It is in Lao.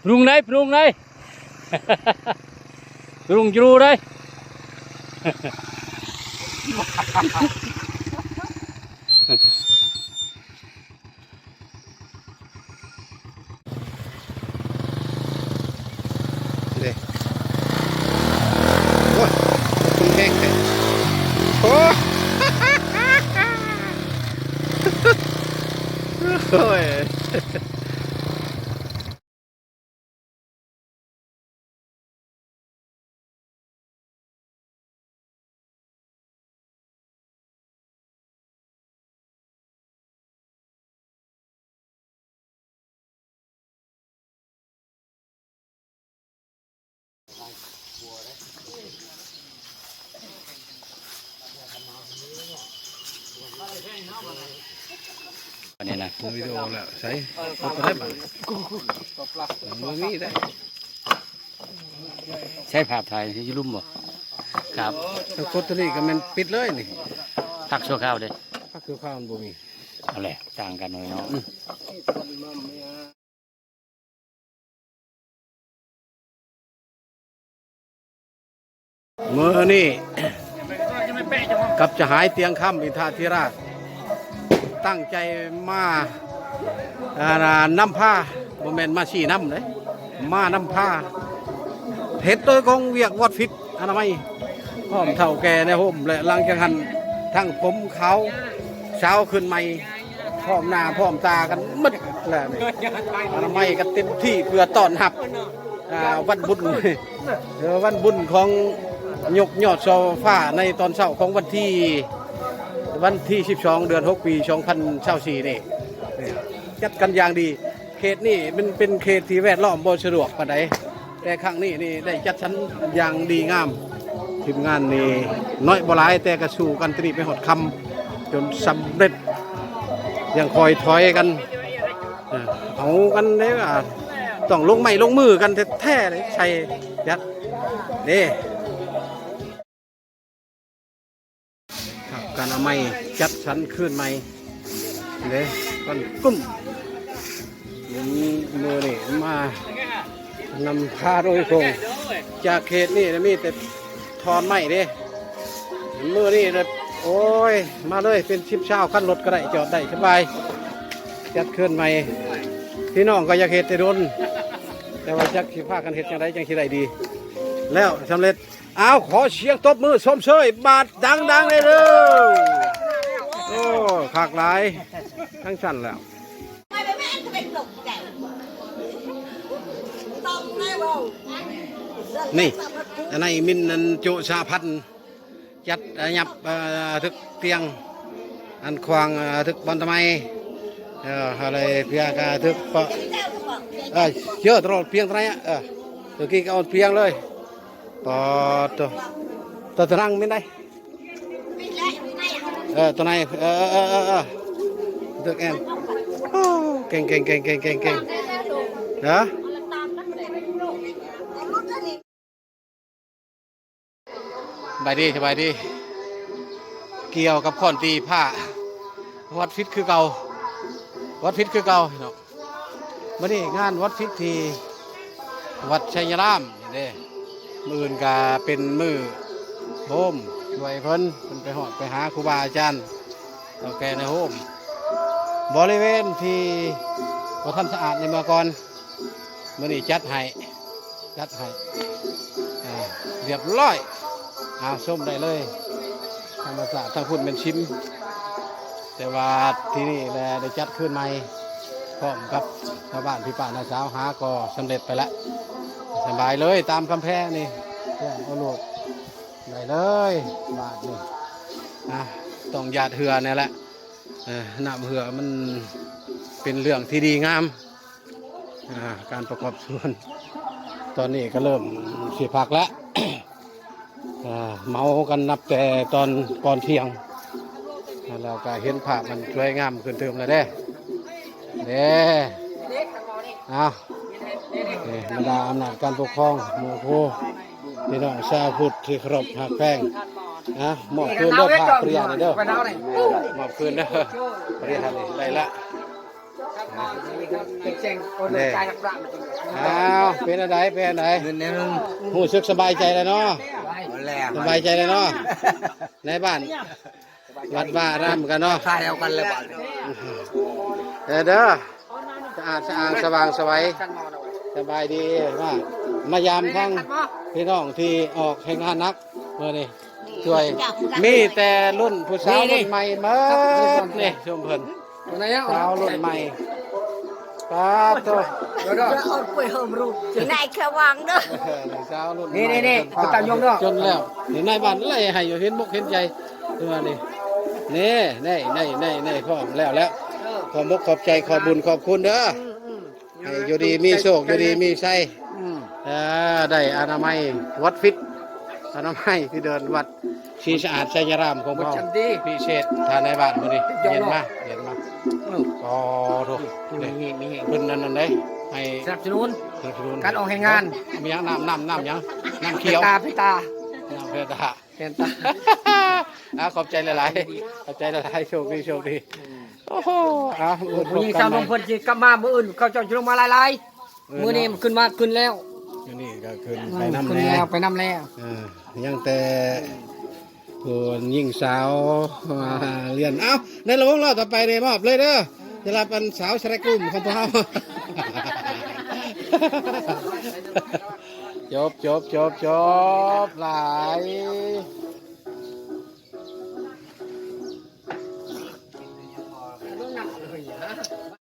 ປຸງໄດ ປຸງໄດ ປຸງຢູ່ໄດ. ເດ້ ໂອ້ຍ ລົດມັນແຮງແທ້ ໂອ້ຍ ໂອ້ຍ. ອັນນີ້ນະ ວິດີໂອແລ້ວ ໃສ່ ເອົາໄປໄດ້ບາດນີ້ ບໍ່ມີເດ້. ໃຊ້ພາບຖ່າຍຢູ່ລຸ່ມບໍ່? ຄັບ ແລ້ວກົດຕົວນີ້ກໍແມ່ນປິດເລີຍນີ້ ພັກຊົ່ວຄາວເດ້ ພັກຊົ່ວຄາວມັນບໍ່ມີ ເອົາແຫຼະ ຕ່າງກັນເລີຍເນາະ ອືມ. ມື້ນີ້ ກັບສະຫາຍຕຽງຄຳ ອິນທາທິລາດ ຕັ້ງໃຈມາ ອ່າ ນຳພາ ບໍ່ແມ່ນມາຊີ້ນຳເດ້ ມານຳພາ ເຮັດໂດຍກອງວຽກວັດພິດອະນາໄມ ພ້ອມເຖົ້າແກ່ໃນໂຮມ ແລະ ຫຼັງຈາກຫັ້ນ ທັງຜົມຂາວສາວຂຶ້ນໃໝ່ ພ້ອມໜ້າພ້ອມຕາກັນໝົດແລ້ວນີ້ ອະນາໄມກັນເຕັມທີ່ເພື່ອຕ້ອນຮັບ ອ່າ ວັນບຸນ ເອີ ວັນບຸນຂອງຍົກຍອດຊ່ອຟ້າໃນຕອນເຊົ້າຂອງວັນທີ ວັນທີສິບສອງ ເດືອນຫົກ ປີສອງພັນຊາວສີ່ນີ້ ຈັດກັນຢ່າງດີ. ເຂດນີ້ມັນເປັນເຂດທີ່ແວດລ້ອມບໍ່ສະດວກປານໃດ ແຕ່ຄັ້ງນີ້ນີ້ໄດ້ຈັດສັນຢ່າງດີງາມ ທີມງານນີ້ນ້ອຍບໍ່ຫຼາຍ ແຕ່ກະສູ້ກັນຕະໜີໄປຮອດຄ່ຳ ຈົນສຳເລັດ ຍັງຄ່ອຍຖອຍກັນ ເອີ ເອົາກັນເດ້ ອາ ຕ້ອງລົງໄມ້ລົງມືກັນແທ້ໆເດ້ ໃສ່ ຈັດເດ້. ຄັບ ການເອົາໄມ້ຈັດສັນຄືນໃໝ່ເດ້ ກັນກຸ້ມ ມື້ນີ້ ມື້ນີ້ມານຳພາໂດຍກົງ ຈາກເຂດນີ້ນະມີແຕ່ທ່ອນໄມ້ເດ້ ມື້ນີ້ນະ ໂອ້ຍ ມາເລີຍ ເປັນສິບຊາວຄັນລົດກໍໄດ້ ຈອດໄດ້ສະບາຍ ຈັດຄືນໃໝ່ ພີ່ນ້ອງກໍຢາກເຮັດແຕ່ດົນ ແຕ່ວ່າຈັກຊິພາກັນເຮັດຈັ່ງໃດຈັ່ງຊິໄດ້ດີ ແລ້ວສຳເລັດ. ອ້າວ ຂໍສຽງຕົບມືຊົມເຊີຍບາດດັງໆເລີຍເດີ. ໂອ້ ຄັກຫຼາຍ ທັງຊັ້ນແລ້ວ ນີ້ ອັນໃນມິນ ອັນຈຸສະພັນ ຈັດ ອາ ຫຍັບ ເອີ ຖືກຕຽງ ອັນຂວາງ ເອີ ຖືກບ່ອນຕະໄໝ ເອີ ອະໄລເພຍກະຖືກ ເອີ ເຢີຕະຫຼອດພຽງຕະໄນ ເອີ ຕະກີ້ກະອ່ອນພຽງເລີຍ. ປາດໂທ້ ຕະຕະນັງແມ່ນໃດ ເອີ ຕະໄນ ເອີ ເອີ ເອີ ເອີ ເອີ ເດີກແອນ ໂອ້ ເກັ່ງໆໆ ນະ. ສະບາຍດີ ສະບາຍດີ ກ່ຽວກັບຄ້ອນຕີພ້າ ວັດພິດຄືເກົ່າ ວັດພິດຄືເກົ່າເນາະ. ມື້ນີ້ງານວັດພິດທີ່ວັດໄຊຍະລາມນີ້ເດ້ ມື້ອື່ນກະເປັນມື້ໂຮມ ຊ່ວຍເພິ່ນ ເພິ່ນໄປຮອດໄປຫາຄູບາອາຈານ ເຖົ້າແກ່ໃນໂຮມ ບໍລິເວນທີ່ບໍ່ທັນສະອາດໃນເມື່ອກ່ອນ ມື້ນີ້ຈັດໃຫ້ ຈັດໃຫ້ ອ່າ ຮຽບຮ້ອຍ ອ່າ ຊົມໄດ້ເລີຍ ທຳມະຊາດທາງພຸ້ນແມ່ນຊິມ ແຕ່ວ່າທີ່ນີ້ແລະໄດ້ຈັດຄືນໃໝ່ ພ້ອມກັບຊາວບ້ານພີ່ປ້ານ້າສາວ ຫາກໍສຳເລັດໄປລະ ສະບາຍເລີຍ ຕາມກຳແພງນີ້ ເພື່ອນເອົາລູກໄດ້ເລີຍ ບາດນີ້ ອ່າ ຕ້ອງຢາດເຫື່ອແນ່ແຫຼະ ເອີ ນ້ຳເຫື່ອມັນເປັນເລື່ອງທີ່ດີງາມ. ອ່າ ການປະກອບສ່ວນ ຕອນນີ້ກໍເລີ່ມຊິພັກແລ້ວ ອ່າ ເມົາກັນນັບແຕ່ຕອນກ່ອນທ່ຽງ ແລ້ວກໍເຫັນພາບມັນສວຍງາມຂຶ້ນຕື່ມແລ້ວເດ້ ເດ້ ເອົາ ນີ້ບັນດາອຳນາດການປົກຄອງ ໝູ່ຄູ່ ພີ່ນ້ອງຊາວພຸດທີ່ເຄົາລົບຮັກແພງ ນະ ມອບຄືນເດີ ພະປະລິຍານີ້ເດີ ມອບຄືນເດີ ປະລິຍານີ້ ໄດ້ລະ. ເດ້ ອ້າວ ເປັນອັນໃດ ເປັນອັນໃດ? ເງິນແນວໜຶ່ງ ຮູ້ສຶກສະບາຍໃຈແລ້ວເນາະ? ເອົາແລ້ວ ສະບາຍໃຈແລ້ວເນາະ? ນາຍບ້ານ ວັດວາອາຣາມກັນເນາະ ຖ່າຍເອົາກັນແລ້ວບາດນີ້ ເດີ ເດີ ສະອາດສະອ້າງ ສະຫວ່າງໄສ ສະບາຍດີ ມາ ມາຢາມທັງພີ່ນ້ອງທີ່ອອກແຮງງານໜັກມື້ນີ້ ຊ່ວຍ ມີແຕ່ລຸ້ນຜູ້ສາວລຸ້ນໃໝ່ໝົດນີ້ ຊົມເພິ່ນ ສາວລຸ້ນໃໝ່ ປາດໂທ້ ນາຍຂະວັງເດີ ເອີ ສາວລຸ້ນໃໝ່ ນີ້ໆໆ ເຂົາເຈົ້າຍົກເດີ ຈົນແລ້ວ ນີ້ນາຍບ້ານໄລ່ໃຫ້ຢູ່ ເຫັນອົກເຫັນໃຈ ເອີ ນີ້ ນີ້ ນີ້ ນີ້ ນີ້ ນີ້ ພ້ອມແລ້ວ ແລ້ວ ເອີ ຂອບອົກຂອບໃຈ ຂອບບຸນຂອບຄຸນເດີ ອືມໆ ໃຫ້ຢູ່ດີມີໂຊກ ຢູ່ດີມີໄຊ ອືມ ເອີ ໄດ້ອະນາໄມວັດຟິດ ອະນາໄມທີ່ເດີ່ນວັດ ສີສະອາດໄຊຍາລາມຂອງເຮົາ ເປັນຈັ່ງໃດ ພິເສດທ່ານນາຍບ້ານມື້ນີ້ ເຢັນມາ ເຢັນມາ ເອີ ອໍ ໂທ້ ມີແຮງ ມີແຮງ ເພິ່ນນັ້ນນັ້ນເດ້ ໃຫ້ສະໜັບສະໜູນ ສະໜັບສະໜູນ ການອອກແຮງງານ ມີຫຍັງ ນ້ຳ ນ້ຳ ນ້ຳຫຍັງ ນ້ຳຂຽວ ເພຕາ ເພຕາ ນ້ຳເພຕາ ເພຕາ ອ່າ ຂອບໃຈຫຼາຍໆ ຂອບໃຈຫຼາຍໆ ໂຊກດີ ໂຊກດີ ໂອ້ໂຫ ອ່າ ຜູ້ຍິງຊາວນວນເພິ່ນຊິກັບມາມື້ອື່ນ ເຂົາເຈົ້າຊິລົງມາຫຼາຍໆ ເອີ ມື້ນີ້ ເນາະ ມັນຂຶ້ນມາ ຂຶ້ນແລ້ວ ມື້ນີ້ກໍຂຶ້ນ ອືມ ໄປນຳ ຂຶ້ນແລ້ວ ແດ່ ໄປນຳແລ້ວ ເອີ ຍັງແຕ່ຜູ້ຍິງສາວ ອ່າ ລຽນ ເອົ້າ ໃນລະວົງລ້ອຕໍ່ໄປນີ້ມອບເລີຍເດີ ສຳລັບອັນສາວສະແລກກຸ່ມຂອງພວກເຮົາ ຈົບ ຈົບ ຈົບ ຈົບ ຫຼາຍ.